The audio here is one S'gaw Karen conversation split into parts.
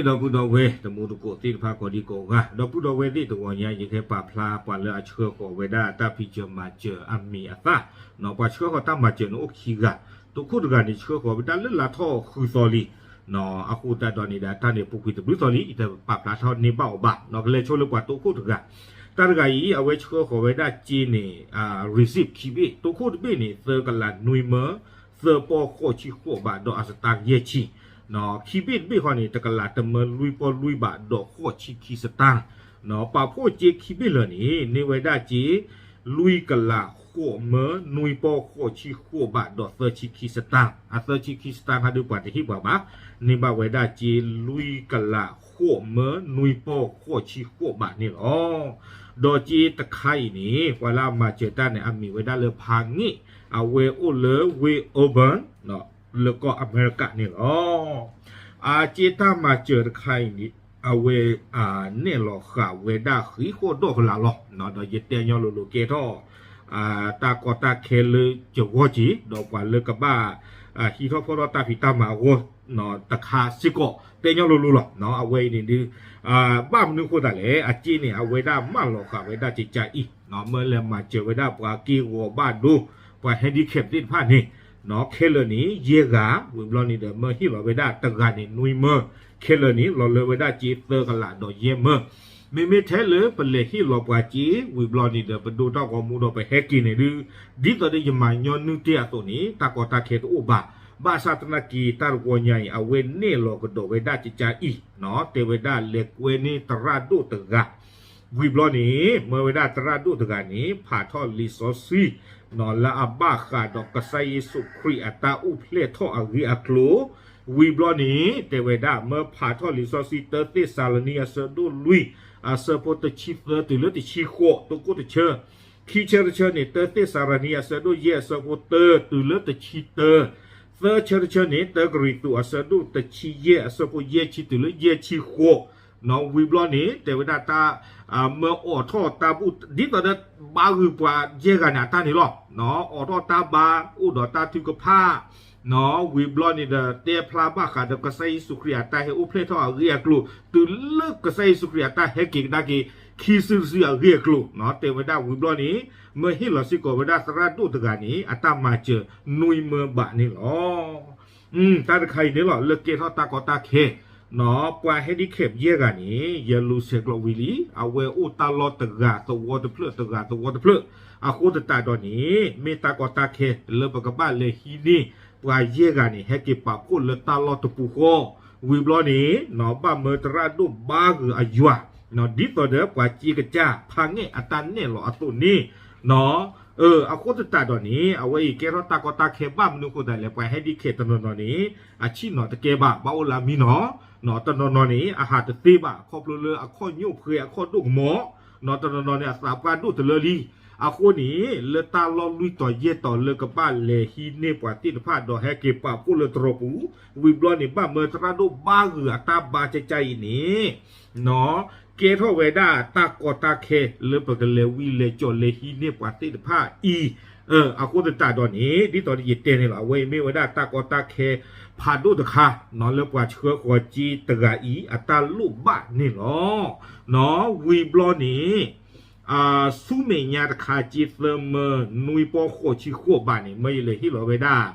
ဒီပုၢ်ဒီဝဲၢ်တံၤသကိးသ့ၣ်တဖၣ်ကိးဒံကိးဂၤ, ဒီပုၢ်ဒီဝဲၢ်သ့ၣ်တဂီၤညါ ယကဟဲပာ်ဖျါပှၤလၢအဆှၢဃီၤဝဲဒၣ်တၢ်ဖံးစၢၤမၤစၢၤအမံၤအသၣ်, ပှၤဆှၢဃီၤတၢ်မၤစၢၤန့ၣ်အိၣ်ခံဂၤ, တိခိၣ်တဂၤန့ၣ်ဆှၢဃီၤဝဲဒၣ်လၢလါထီၣ်ဃုသီလံ, အဃိသတးဒီးန့ၣ်ဒီး တၢ်န့ၣ်ပူၤကွံာ်တဘျုးသီလံ ယတပာ်ဖျါထီၣ်န့ၢ်ဘၣ်အီၤဘၣ်, ကလဲၤဆိလၢပှၤတိခိၣ်တဂၤ, တၢ်တဂၤအံၤ အဝဲဆှၢဃီၤဝဲဒၣ်စ့န့ၣ် receipt ခံဘ့ၣ်, တိခိၣ်တဘ့ၣ်န့ၣ် သၢကလးနွံမၢ သၢပီၢ်ဃိးဆံဃိးဘးဒီးအစတါယဲၢ်ဆံ, ခံဘ့ၣ်တဘ့ၣ်ဃီန့ၣ် တကလးတမၢလွံၢ်ပီၢ်လွံၢ်ဘးဒီးဃိးဆံခံစတါ, ပာ်ဖှိၣ်စ့ခံဘ့ၣ်လၢာ်န့ၣ် န့ၢ်ဝဲဒၣ်စ့ လွံၢ်ကလးဃိးမၢနွံပီၢ်ဃိးဆံဃိးဘးဒီးသၢဆံခံစတါ, အသၢဆံခံစတါခါဒုးပှၤတဟ့ၣ်ပှၤဘၣ်, န့ၢ်ဘၣ်ဝဲဒၣ်စ့လွံၢ်ကလးဃိးမၢနွံပီၢ်ဃိးဆံဃိးဘးန့ၣ်လီၤ. ဒီးစ့တခါအံၤန့ၣ် ပှၤလၢအမၤစၢၤတၢ်န့ၣ် အမံၤဝဲဒၣ်လၢဖးငဲၣ်, အဝဲအိၣ်လၢဝ့ၢ် Auburn လၢကီၢ်အမဲရကၤန့ၣ်လီၤ. အစ့တၢ်မၤစၢၤတခါအံၤန့ၣ် အဝဲ နဲၣ်လီၤဃာ်ဝဲဒၣ်ဃံးဃိၣ်ဒီၣ်ကလးလီၤ, ဒီးယတဲညီလိၤလိၤကဲထီၣ် တၢ်ကီတၢ်ခဲလၢယဂီၢ်က့ၤ ဒီးပှၤလၢကဘၣ် ဟံးထီၣ်ဖီၣ်ထီၣ်တၢ်ဖံးတၢ်မၤအဂီၢ် တခါစ့ၢ်ကီး တဲညီလိၤလိၤလီၤ. အဝဲအံၤန့ၣ်ဒုး ဘၣ်မနုၤဃိသတးလဲၣ်, အစ့န့ၣ် အဝဲဒၣ်မၢလီၤဃာ်ဝဲဒၣ်ကကါအံၤ မၢလဲၤမၤစၢၤဝဲဒၣ်ပှၤက့ၢ်ဂီၤဘၣ်ဒိ ပှၤ handicap သ့ၣ်တဖၣ်န့ၣ် ခဲလၢာ်န့ၣ် ယဲၢ်ဂၤ, ဝံၤဘျီန့ၣ်ဒီး မၢဟ့ၣ်လီၤဝဲဒၣ်တဂၤန့ၣ်နွံမၢ, ခဲလၢာ်န့ၣ် လီၤလၢဝဲဒၣ်စ့သၢကလးဒီးယဲၢ်မၢ. မ့မ့ၢ်ထဲလၢပလဲၤဟ့ၣ်လီၤပှၤစ့ ဝံၤဘျီန့ၣ်ဒီး ပဒိတၢ်ဂီၤမူဒီးပဟဲက့ၤန့ၣ်ဒုး ဒ်သိးဒီးယမၤညီနုၢ်တ့ၢ်အသိးန့ၣ် တၢ်ကီတၢ်ခဲတအိၣ်ဘၣ်. ဘၣ်ဆၣ်သနာ်က့ တၢ်တဂီၤညါအံၤ အဝဲနဲၣ်လီၤကဒီးဝဲဒၣ်ကကါအံၤ တဲဝဲဒၣ်လဲၤကွဲန့ၢ်သရၣ်ဒိၣ်တဂၤ ဝံၤဘျီန့ၣ် မၢဝဲဒၣ်သရၣ်ဒိၣ်တဂၤန့ၣ် ဖးထီၣ်လံာ်စီဆှံ လၢအဘၣ်ဃးဒီးကစၢ်ယ့ၣ်ၡူးခရံာ်အတၢ်အိၣ်ဖျဲၣ်ထီၣ်အဂ့ၢ်အကျိၤ, ဝံၤဘျီန့ၣ် တဲဝဲဒၣ် မၢဖးထီၣ်လံာ်စီဆှံ တၢသ့းစၤလနံ အဆၢဒိၣ်လွံၢ် အဆၢဖိတဆံသၢတုၤလၢတဆံဃိး တိခိၣ်တဆၢ, ခံဆၢတဆၢန့ၣ် တၢသ့းစၤလနံ အဆၢဒိၣ်ယဲၢ် အဆၢဖိတၢတုၤလၢတဆံတၢ, သၢဆၢတဆၢန့ၣ် တၢကရံၣ်သူး အဆၢဒိၣ်တဆံယဲၢ် အဆၢဖိယဲၢ်ဆံတုၤလၢယဲၢ်ဆံဃိး ဝံၤဘျီန့ၣ် တဲဝဲဒၣ်တၢ် မၢအိးထီၣ်တၢ်ဘူၣ် ဒ်သိးဒီးဘါဂုာ်ပှၤယဲၢ်ဂၤန့ၣ်အတၢ်န့ၣ်လီၤ. အိးထီၣ်တၢ်ဘါ အိၣ်ဒီးတၢ်ထုကဖၣ် ဝံၤဘျီန့ၣ်ဒီး တဲဖျါဘၣ်ဃးဒီးကစၢ်ယ့ၣ်ၡူးခရံာ်အတၢ်ဟဲအိၣ်ဖျဲၣ်ထီၣ်အဂ့ၢ်အကျိၤ တုၤလၢကစၢ်ယ့ၣ်ၡူးခရံာ်အတၢ်ဟဲက့ၤကဒါက့ၤ ခံစုတစုအဂ့ၢ်အကျိၤ တဲဝဲဒၣ်ဝံၤဘျီန့ၣ် မၢဟ့ၣ်လီၤစ့ၢ်ကီးဝဲဒၣ်သရၣ်ဒိၣ်တဂၤန့ၣ် အတၢ်မၤစၢၤနွံမၢဘးန့ၣ်လီၤ. တၢ်တခါအံၤန့ၣ်လီၤ လၢကဲထီၣ်တၢ်ကီတၢ်ခဲ ပှၤ handicap ယဲၢ်ဂၤန့ၣ် ယလူၤဆဲးကျိးဝံၤလံ အဝဲအိၣ်တၢ်လီၢ်တဂၤသဝီတဖျၢၣ် တဂၤသဝီတဖျၢၣ်, အဃိသတးဒီးန့ၣ် မ့ၢ်တၢ်ကီတၢ်ခဲလၢပကဘၣ်လဲၤဟံးန့ၢ် ပှၤယဲၢ်ဂၤန့ၣ် ဟဲက့ၤပာ်ဖှိၣ်လၢတၢ်လီၢ်တပူၤဃီ, ဝံၤဘျီန့ၣ် ဘၣ်မၢသရၣ်ဒိၣ်ဘါဂုာ်အယွၤ ဒ်သိးဒီးပှၤစ့ကစၢ်ဖးငဲၣ်အတၢ်နဲၣ်လီၤအသိးန့ၣ် အဃိသတးဒီးန့ၣ် အဝဲအံၤကဲထီၣ်တၢ်ကီတၢ်ခဲဘၣ်မနုၤအဃိသတးလဲၣ် ပှၤ handicap တနီၤနီၤန့ၣ် အဆံၣ်နီၤတကဲဘၣ် ဘၣ်အိၣ်လၢအမံနီၤ, တနီၤနီၤန့ၣ် အဟးတသ့ဘၣ် ခီဖျိလၢအခီၣ်ညိၣ်ဖှဲအခီၣ်ဒိၣ်ကမီၤ, တနီၤနီၤန့ၣ် အသးပှၢ်ဒိၣ်တလၢလံ. အဃိန့ၣ် လၢတၢ်လီၢ်လွံၢ်တီၤယဲၢ်တီၤလၢကဘၣ်လဲၤဟံးန့ၢ်ပှၤသ့ၣ်တဖၣ်ဒီးဟဲက့ၤပာ်ဖှိၣ်လၢတရီပူၤ, ဝံၤဘျီန့ၣ် ဘၣ်မၢသရၣ်ဒိၣ်ဘါဂုာ်အတၢ်ဘါကကၢ်အံၤန့ၣ် ကဲထီၣ်ဝဲဒၣ်တၢ်ကီတၢ်ခဲလၢပကလဲၤဝံၤလဲၤကၠီၤလဲၤဟံးန့ၢ်ပှၤသ့ၣ်တဖၣ်အံၤ, အဃိသတးဒီးန့ၣ် ဒ်သိးယတဲန့ၣ်လီၤ အဝဲအံၤမ့ၢ်ဝဲဒၣ်တၢ်ကီတၢ်ခဲဖးဒိၣ်တခါ လၢပှၤဆှၢဃီၤစ့တဂၤအံၤ အတၢ်လိၣ်ဘၣ်န့ၣ်လီၤ. ဝံၤဘျီန့ၣ် ဆူမဲာ်ညါတခါ စ့သၢမၢနွံပီၢ်ဃိးဆံဃိးဘးန့ၣ် မၢယလဲၤဟ့ၣ်လီၤဝဲဒၣ်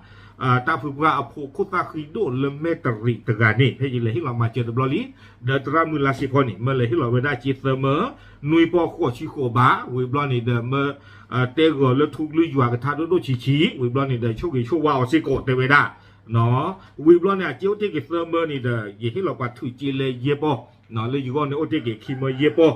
တၢ်ဖုပှၢ်အဖိခိၣ်သၣ်ဃံဒိၣ်လၢမဲၢ်တရံးတဂၤန့ၣ် ဖဲယလဲၤဟ့ၣ်လီၤမၤစၢၤတဘျီလံ, ဒီးသရၣ်မုၣ်လါစ့ဖီန့ၣ် မၢလဲၤဟ့ၣ်လီၤဝဲဒၣ်စ့သၢမၢ နွံပီၢ်ဃိးဆံဃိးဘး, ဝံၤဘျီန့ၣ်ဒီးမၢ တဲဂီၤလၢထူကလုၢ်ယွၤကထါဒိၣ်ဒိၣ်ဆံးဆံး, ဝံၤဘျီန့ၣ်ဒီး ဆိၣ်ဂ့ၤဆိၣ်ဝါအီၤစ့ၢ်ကီးတဲဝဲဒၣ် ဝံၤဘျီန့ၣ် အစ့အိၣ်တ့ၢ်က့ၤသၢမၢန့ၣ်ဒီး ယဟ့ၣ်လီၤပှၤထုးစ့လၢယဲၢ်ပီၢ်, လၢယဂီၢ်န့ၣ်အိၣ်တ့ၢ်က့ၤခံမၢယဲၢ်ပီၢ်,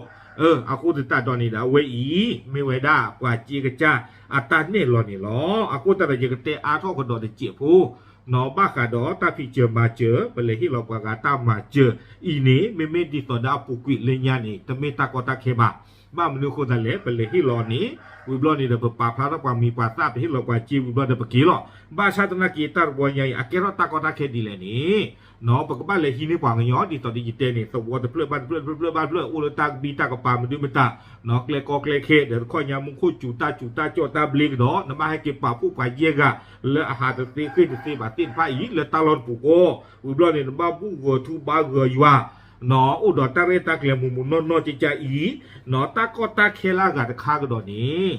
အဃိသတးဒီးန့ၣ်ဒီး အဝဲအံၤ မ့ၢ်ဝဲဒၣ်ပှၤစ့ကစၢ်အတၢ်နဲၣ်လီၤန့ၣ်လီၤ. အဃိသတးဒီးယကတဲအါထီၣ်ကဒီးတစဲးဖိ ဘၣ်ဃးဒီးတၢ်ဖံးစၢၤမၤစၢၤ ပလဲၤဟ့ၣ်လီၤပှၤဂၤတၢ်မၤစၢၤအံၤန့ၣ် မ့မ့ၢ်ဒ်သိးဒီးအပူၤကွံာ်လၢညါန့ၣ် တမ့ၢ်တၢ်ကီတၢ်ခဲဘၣ်. ဘၣ်မနုၤအဃိသတးလဲၣ် ပလဲၤဟ့ၣ်လီၤန့ၣ် ဝံၤဘျီန့ၣ်ဒီး ပပာ်ဖျါထီၣ်ပှၤမံၤပှၤသၣ် ပဟ့ၣ်လီၤပှၤစ့ဝံၤဘျီဒီးပက့ၤလီၤ. ဘၣ်ဆၣ်သနာ်က့ တၢ်တဝီညါအံၤ အကဲထီၣ်တၢ်ကီတၢ်ခဲဒ်လဲၣ်န့ၣ် ပကဘၣ်လဲၤဟံးန့ၢ်ပှၤကညီ ဒ်သိးဒီးယတဲန့ၣ် သဝီတဖျၢၣ်ဘၣ်တဖျၢၣ် တဖျၢၣ်ဘၣ်တဖျၢၣ် အိၣ်လၢတၢ်ကဘံၣ်တၢ်ကပၤမနုၤမတၤ ကျဲကီကျဲခဲ ဒီးတခီညါမူခိၣ်စူၤတၢ်စူၤတၢ်ကၠီၣ်တၢ်ဘျ့ကဒီး နဘၣ်ဟဲက့ၤပာ်ဖှိၣ်ပှၤယဲၢ်ဂၤ လၢအဟးတသ့ဃ့ၢ်တသ့ဘၣ်သ့ၣ်တဖၣ်အံၤ လၢတၢ်လီၢ်တပူၤဃီ ဝံၤဘျီန့ၣ် နဘၣ်ဘူၣ်ဂီၤထူဘါဂီၤယွၤ အိၣ်ဒီးတၢ်ရဲၣ်တၢ်ကျဲၤမုာ်မုာ်နီၢ်နီၢ်ကကၢအံၤ, တၢ်ကီတၢ်ခဲလၢအဂၤတခါကဒီးန့ၣ်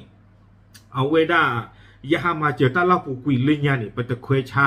အဝဲဒၣ် ယဟးမၤစၢၤတၢ်လၢပူၤကွံာ်လၢညါန့ၣ် ပတခွဲးဆါ,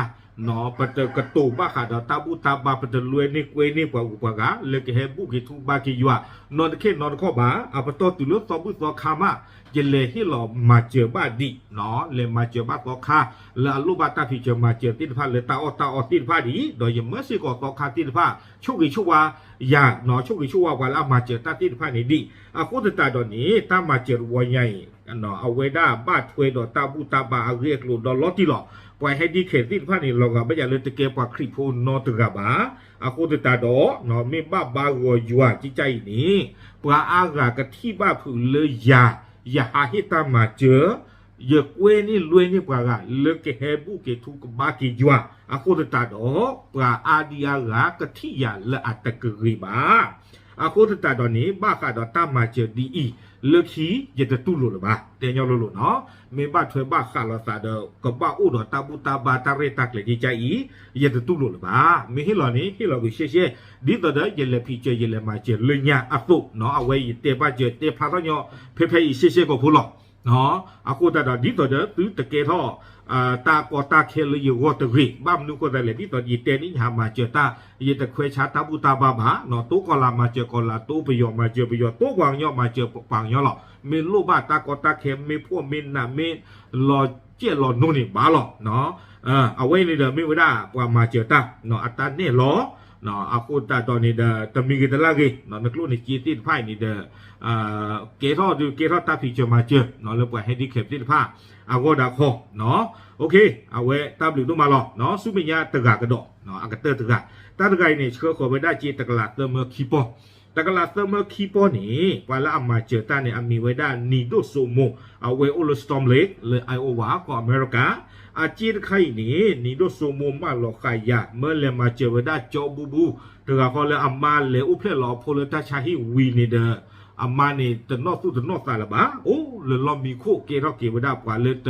ပတကတိၤဘၣ်ဃးဒီးတၢ်ဘူၣ်တၢ်ဘါ, ပတလွဲန့ၢ်ကွဲန့ၢ်ပှၤဂုၤပှၤဂၤ လၢကဟဲဘူၣ်က့ၤထူဘါက့ၤယွၤ နီတခဲနီတခီၣ်ဘၣ်. အပတီၢ်တုၤလၢသီဘူၣ်သီခါမး ယလဲၤဟ့ၣ်လီၤမၤစၢၤဘၣ်ဒံး, လဲၤမၤစၢၤဘၣ်သီခါ လၢအလိၣ်ဘၣ်တၢ်ဖံးစၢၤမၤစၢၤသ့ၣ်တဖၣ်လၢတၢ်အီၣ်တၢ်အီသ့ၣ်တဖၣ်ဒံး, ဒီးယမၢစ့ၢ်ကီးသီခါသ့ၣ်တဖၣ် ဆိၣ်ဂ့ၤဆိၣ်ဝါယၤ, ဆိၣ်ဂ့ၤဆိၣ်ဝါပှၤလၢအမၤစၢၤတၢ်သ့ၣ်တဖၣ်န့ၣ်ဒံး. အဃိသတးဒီးန့ၣ် တၢ်မၤစၢၤတဝီညါအံၤ အဝဲဒၣ်ဘၣ်ထွဲဒီးတၢ်ဘူၣ်တၢ်ဘါအဂ့ၢ်အကျိၤဒီးလီၤတံၢ်လီၤ. ပှၤ handicap သ့ၣ်တဖၣ်န့ၣ် လီၤဂာ်ဘၣ်ယၤလၢတကဲပှၤခရံာ်ဖိနီတဂၤဘၣ်. အဃိသတးဒီး မ့ၢ်ဘၣ်ဘါဂီၤယွၤကကၢအံၤန့ၣ် ပှၤအါဂၤကထံၣ်ဘၣ်ဖုးလၢယၤ ယဟးဟ့ၣ်တၢ်မၤစၢၤ, ယကွဲန့ၢ်လွဲန့ၢ်ပှၤဂၤ လၢကဟဲဘူၣ်က့ၤထူကဘါက့ၤယွၤ. အဃိသတးဒီး ပှၤအါဒံအါဂၤကထံၣ်ယၤလၢအတကဂ့ၤဘၣ်. အဃိသတးဒီးန့ၣ် ဘၣ်ဃးဒီးတၢ်မၤစၢၤဒ်အံၤ လၢခံယတတူၢ်လိာ်လၢၤဘၣ်. တဲညီလိၤလိၤနီၤ, မ့ၢ်ဘၣ်ထွဲဘၣ်ဃးလိာ်သးဒီး ကဘၣ်အိၣ်ဒီးတၢ်ဘူၣ်တၢ်ဘါတၢ်ရဲၣ်တၢ်ကျဲၤကကၢအံၤ ယတတူၢ်လိာ်လၢၤဘၣ်. မ့ၢ်ဟ့ၣ်လီၤန့ၣ် ဟ့ၣ်လီၤကွံာ်ရှဲရှဲ, ဒ်သိးဒီးယလဲၤဖံးစၢၤ ယလဲၤမၤစၢၤလၢညါအသိးနီၤ. အဝဲယတဲဘၣ်စၢၤတဲဖျါထီၣ်ညီ ဖဲဖဲအံၤရှဲရှဲကိာ်ဖိလီၤ. အဃိသတးဒီး ဒ်သိးဒီးသုတကဲထီၣ် တၢ်ကီတၢ်ခဲလၢယဂီၢ်တဂ့ၤ. ဘၣ်မနုၤအဃိသတးလဲၣ်, ဒ်သိးယတဲန့ၣ် ယဟးမၤစၢၤတၢ် ယတခွဲးဆါတၢ်ဘူၣ်တၢ်ဘါဘၣ်နီၤ. တိကီၢ်လၤမၤစၢၤကီၢ်လၤ, တိပယီၤမၤစၢၤပယီၤ, တိပှၤကညီမၤစၢၤပှၤကညီလီၤ. မ့ၢ်လိၣ်ဘၣ်တၢ်ကီတၢ်ခဲ မ့ၢ်ဖှီၣ်မ့ၢ်နး မ့ၢ်လီၤကဲၣ်လီၤနိန့ၣ်ဘၣ်လီၤ. အဝဲအံၤန့ၣ်ဒီး မ့ၢ်ဝဲဒၣ်ပှၤမၤစၢၤတၢ် အတၢ်နဲၣ်လီၤ. အဃိသတးဒီးန့ၣ်ဒီး တမံၤဂ့ၤတလၢဂ့ၤ နကျိၣ်နစ့သ့ၣ်တဖၣ်အံၤန့ၣ်ဒီး ကဲထီၣ်ဒုးကဲထီၣ်တၢ်ဖံးစၢၤမၤစၢၤ လၢပှၤ handicap သ့ၣ်တဖၣ် အဂီၢ်ဒၣ်ခီ အဝဲတၢ်ဘျုးဒိၣ်မးလီၤ. ဆူမဲာ်ညါတဂၤကဒီး အကတၢၢ်တဂၤ, တၢ်တဂၤအံၤန့ၣ် ဆှၢဃီၤဝဲဒၣ်စ့တကလးသၢမၢခံပီၢ်, တကလးသၢမၢခံပီၢ်န့ၣ် ပှၤလၢအမၤစၢၤတၢ်န့ၣ် အမံၤဝဲဒၣ် နံၤဒိၣ်စိမိၤ, အဝဲအိၣ်လၢ Storm Lake လၢ Iowa ကီၢ်အမဲရကၤ. အစ့တခါအံၤန့ၣ် နံၤဒိၣ်စိမိၤမၢလီၤဃာ်ယၤ မၢလဲၤမၤစၢၤဝဲဒၣ်ကၠီဘူဘူ တဂၤဃီလၢအမါလဲၤအိၣ်ဖျဲၣ်လီၤအဖိလၢတၢ်ဆါဟံၣ်ဝံၤန့ၣ်ဒီး အမါန့ၣ်တနီၣ်သူၣ်တနီၣ်သးလၢၤဘၣ်. အိၣ်လၢလီၢ်မံခိၣ် ကဲထီၣ်က့ၤဝဲဒၣ်ပှၤလၢတ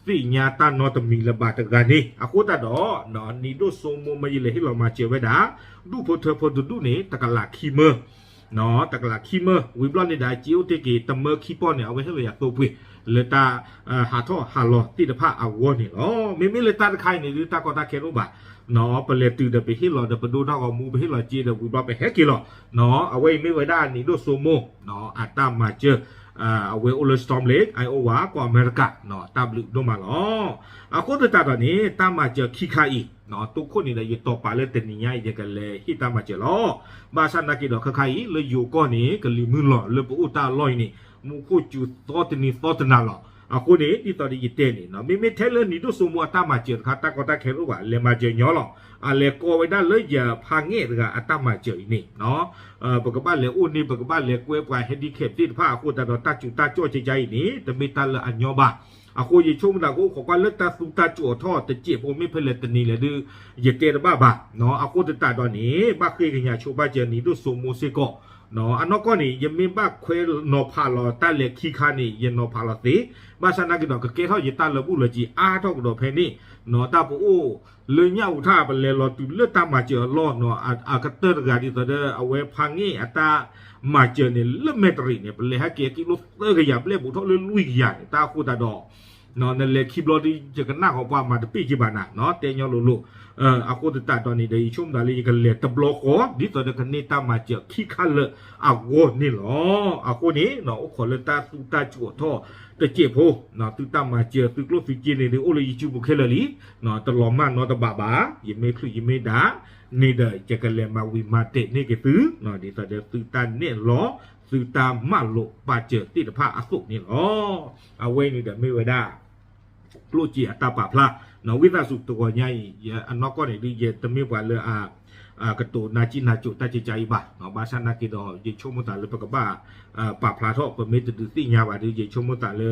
သ့ၣ်ညါတၢ်နီတမံၤလၢၤဘၣ်တဂၤန့ၣ်. အဃိသတးဒီး နံၤဒိၣ်စိမိၤမၢယလဲၤဟ့ၣ်လီၤမၤစၢၤဝဲဒၣ် ဒူၣ်ဖိထၢဖိတဒူၣ်န့ၣ် တကလးခံမၢ တကလးခံမၢ ဝံၤဘျီန့ၣ်ဒီး အစ့အိၣ်တ့ၢ်က့ၤတမၢခံပီၢ်န့ၣ် အဝဲဟ့ၣ်လီၤယၤသိပှ့ၤ လၢတၢ်ဟးထီၣ်ဟးလီၤသ့ၣ်တဖၣ်အဂီၢ်န့ၣ်လီၤ. မ့မ့ၢ်လၢတၢ်တခါအံၤန့ၣ် ဒုးတၢ်ကီတၢ်ခဲတအိၣ်ဘၣ်, ပလဲၤတုၤဒီးပဟ့ၣ်လီၤဒီးပဒိတၢ်ဂီၤမူ ပဟ့ၣ်လီၤစ့ဒီးဝံၤဘျီပဟဲက့ၤလီၤ. အဝဲအံၤမ့ၢ်ဝဲဒၣ်နံၤဒိၣ်စိမိၤ အတၢ်မၤစၢၤ အဝဲအိၣ်လၢ Storm Lake Iowa ကီၢ်အမဲရကၤ တၢ်ဘျုးဒိၣ်မးလီၤ. အဃိသတးဒီးန့ၣ် တၢ်မၤစၢၤခံခါအံၤ တိခိၣ်န့ၣ်ဒီး ယတီၤပာ်လၢတနံၤညါအံၤ ယကလဲၤဟ့ၣ်တၢ်မၤစၢၤလီၤ. ဘၣ်ဆၣ်နာ်က့ဒီးခဲခါအံၤ လၢယိၤကီၢ်န့ၣ် ကလံၤမုၢ်လီၤ လၢပအိၣ်တၢ်အလီၢ်အံၤန့ၣ် မူခိၣ်စူၤသီတနံၤသီတနၤလီၤ. အဃိန့ၣ် ဒ်သိးဒီးယတဲန့ၣ် မ့မ့ၢ်ထဲလၢနံၤဒိၣ်စိမိၤအတၢ်မၤစၢၤတခါ တၢ်ကီတၢ်ခဲတအိၣ်ဘၣ် လဲၤမၤစၢၤညီလီၤ. အလဲၤကိးဝဲဒၣ်လၢယဖါငဲၣ်တဂၤအတၢ်မၤစၢၤအံၤန့ၣ် ပကဘၣ်လဲၤအိၣ်န့ၣ် ပကဘၣ်လဲၤကွဲပှၤ handicap သ့ၣ်တဖၣ်အဃိသတးဒီး တၢ်စူၤတၢ်ကိၢ်ကကါအံၤန့ၣ် တမ့ၢ်တၢ်လၢအညီဘၣ်. အဃိယဆိကမိၣ်သးကအိၣ်ခိးကွၢ်လၢတၢ်သူတၢ်စူၤအထီၣ်တစဲးဖိ မ့ၢ်ဖဲလဲၣ်တနံၤလဲၣ်ဒုး ယတဲတဘၣ်ဘၣ်. အဃိသတးဒီးန့ၣ် ဘၣ်ဃ့ကညးဆိဘၣ်စၢၤနံၤဒိၣ်စိမိၤစ့ၢ်ကီး အနီၢ်ကီၢ်န့ၣ် ယမ့ၢ်ဘၣ်ခွဲးနီၤဖးလီၤတၢ်လဲၤခံခါန့ၣ် ယနီၤဖးလီၤသ့, ဘၣ်ဆၣ်နာ်က့ဒီး ကကဲထီၣ်ယတၢ်လၢာ်ဘူၣ်လၢာ်စ့ၤအါထီၣ်ကဒီးဖဲန့ၣ် တၢ်ပအိၣ်လၢညၣ်အူထၣ် ပလဲၤလီၤတုၤလၢတၢ်မၤစၢၤအလီၢ်နီၤ အကတၢၢ်တဂၤဒ်သိးဒီး အဝဲဖါငဲၣ်အတၢ်မၤစၢၤန့ၣ် လၢမဲာ်တရံးန့ၣ် ပလဲၤဟဲက့ၤအကံလိသၢကယၤ ဘျဲၣ်ဘူးထီၣ်လၢလွံၢ်ကယၤန့ၣ် တၢ်အဃိသတးဒီး နလဲၤခံဘျီဒီး ယကနၣ်ဃီပှၤမၤတပ့ၢ်က့ၤဘၣ်နၤ တဲညီလိၤလိၤ. အဃိသတးဒီးန့ၣ်ဒီး ယဆိကမိၣ်သးလၢယကလဲၤတဘျီဃီ ဒ်သိးဒီးကန့ၢ်တၢ်မၤစၢၤခံခါလၢာ်အဂီၢ်န့ၣ်လီၤ. အဃိန့ၣ် အိၣ်ခိးလၢတၢ်သူတၢ်စူၤအထီၣ်တစဲးဖိ သုတၢ်မၤစၢၤသုကျိၣ်သုစ့န့ၣ်ဒီး အိၣ်လၢယစုပူၤခဲလၢာ်လံ. တလီၤမၢ်နီတဘၣ်ဘၣ်, ယမ့ၢ်ချုးယမ့ၢ်ဒၣ်န့ၣ်ဒီး ယကလဲၤမၤဝံၤမၤတဲာ်န့ၢ်က့ၤသု ဒ်သိးဒီးသုတၢ်နဲၣ်လီၤ သုတၢ်မၢလိာ်ပာ်စၢၤသ့ၣ်တဖၣ်အသိးန့ၣ်လီၤ. အဝဲန့ၣ်ဒီးမ့ၢ်ဝဲဒၣ် ကျိၣ်စ့အတၢ်ပာ်ဖျါ ဝံသးစူၤတဂီၤညါအံၤ အနီၢ်ကီၢ်န့ၣ်ဒုး ယတမ့ၢ်ပှၤလၢအ ကတိၤနၤကံၣ်နၤကိၤတၢ်ကကါအံၤဘၣ်. ဘၣ်ဆၣ်နာ်က့ဒီး ယဆိကမိၣ်သးလၢပကဘၣ် ပာ်ဖျါထီၣ် ပမ့ၢ်တဒုးသ့ၣ်ညါဘၣ်ဒီး ယဆိကမိၣ်သးလၢ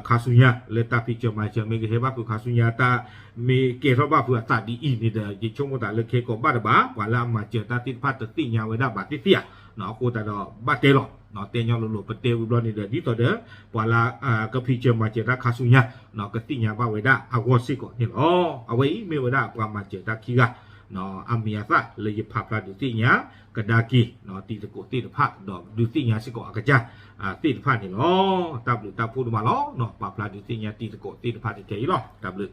ခါဆူညါ လၢတၢ်ဖံးစၢၤမၤစၢၤ မ့ၢ်ကဟဲဘၣ်ဃုာ်ခါဆူညါ တၢ်မ့ၢ်ကဲထီၣ်ဘၣ်ဃုာ်အသးဒ်အံၤန့ၣ်ဒီး ယဆိကမိၣ်သးလၢခဲကိးဘၣ်တဘၣ် ပှၤလၢအမၤစၢၤတၢ်သ့ၣ်တဖၣ်တသ့ၣ်ညါဝဲဒၣ်ဘၣ်သ့ၣ်သ့ၣ်ဧါ. အဃိသတးဒီး ဘၣ်တဲလီၤ တဲညီလိၤလိၤ ပတဲဝံၤဘျီန့ၣ်ဒီး ဒ်သိးဒီး ပှၤလၢ ကဖံးစၢၤမၤစၢၤတၢ်ခါဆူညါ ကသ့ၣ်ညါဘၣ်ဝဲဒၣ်အဂီၢ်စ့ၢ်ကီးန့ၣ်လီၤ. အဝဲအံၤမ့ၢ်ဝဲဒၣ်ပှၤမၤစၢၤတၢ်ခံဂၤ အမံၤအသၣ်လၢယဖးဖျါဒုးသ့ၣ်ညါကဒါက့ၤ တံၤသကိးသ့ၣ်တဖၣ် ဒီးဒုးသ့ၣ်ညါစ့ၢ်ကီးအကစၢ်သ့ၣ်တဖၣ်န့ၣ်လီၤ. တၢ်ဘျုးတၢ်ဖှိၣ်ဒိၣ်မးလီၤ. ပာ်ဖျါဒုးသ့ၣ်ညါတံၤသကိးသ့ၣ်တဖၣ်ထဲအံၤလီၤ. တၢ်ဘျုး